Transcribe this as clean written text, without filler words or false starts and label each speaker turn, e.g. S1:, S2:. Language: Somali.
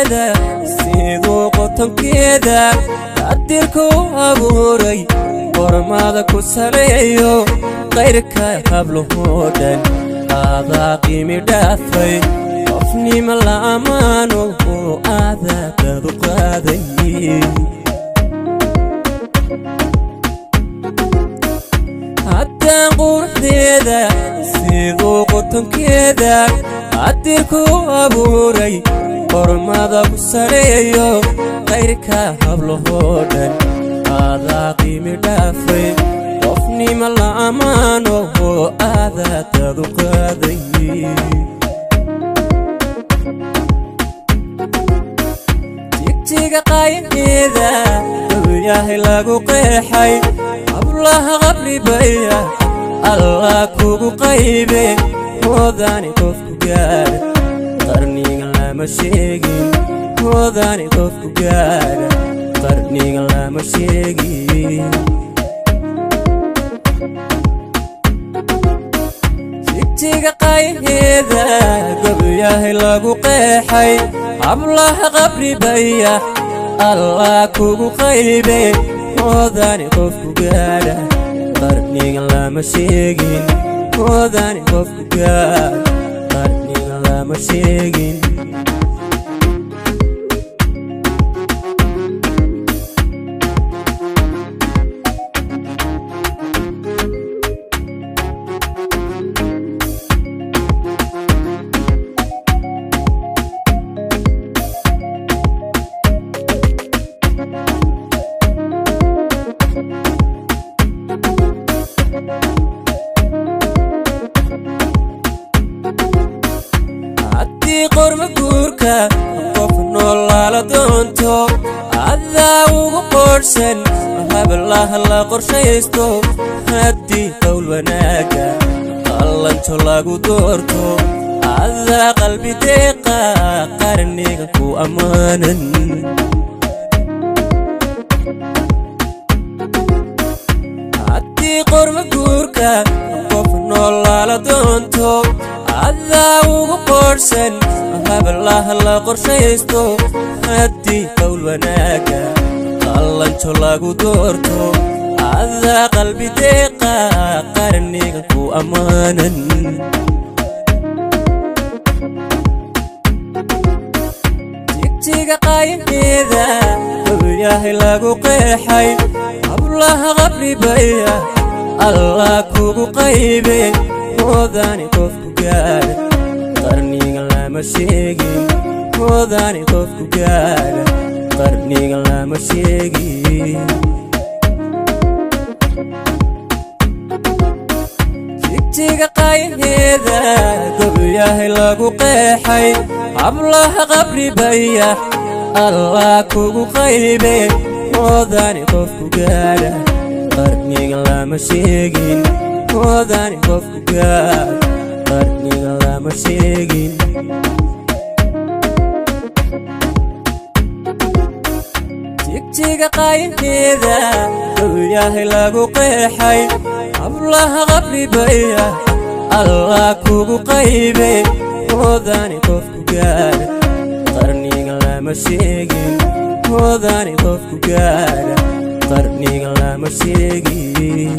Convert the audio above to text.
S1: Quruxdeeda siduu qotonkeeda qadirku abuuray, qormada ku saleeyo, qayrka hablahoo dhan aadaa qiimi dhaafay. Qofnima la ammaano oo aadaa dadu qaaday. Haddaan quruxdeeda siduu qotonkeeda qadirku abuuray, qormada ku saleeyo, qayrka hablahoo dhan aadaa qiimi dhaafay. Qofnima la ammaano oo aadaa dadu qaaday. Jigjiga qayaheeda yahay lagu qeexay, hablaha qabribaya Allah kugu qaybe. Hoodani qofku gaara qarniga lama sheegin, hoodani qofku gaara qarniga lama sheegin. Jigjiga qayaheeda gobyahay lagu qeexay, hablaha qabribaya Allah kugu qaybe. Hoodani qofku gaadha qarniga lama sheegin, hoodani qofku gaadha qarniga lama sheegin. Haddii qorma guurka qof noolaala doonto, adaa ugu qoodhsan hablaha la qorshaysto. Haddii qowl wanaaga qallanjo lagu doorto, adaa qalbi deeqa qarniga ku ammaanan. Haddii qorma guurka qof noolaala doonto, adaa ugu qoodhsan hablaha la qorshaysto. Haddii qowl wanaaga qallanjo lagu doorto, adaa qalbi deeqa qarniga ku ammaanan. Jigjiga qayaheeda yahay lagu qeexay, hablaha qabribaya Allah kugu qaybe. Hoodani qofku gaadha qarniga lama sheegin, hoodani qofku gaadha qarniga lama sheegin. Jigjiga qayaheeda gobyahay lagu qeexay, hablaha qabribaya Allah kugu qaybe. Hoodani qofku gaadha qarniga lama sheegin, hoodani qofku gaadha qarniga lama sheegin. Jigjiga qayaheeda yahay lagu qeexay, hablaha qabribaya Allah kugu qaybe. Hoodani qofku gaadha qarniga lama sheegin, hoodani qofku gaadha qarniga lama sheegin.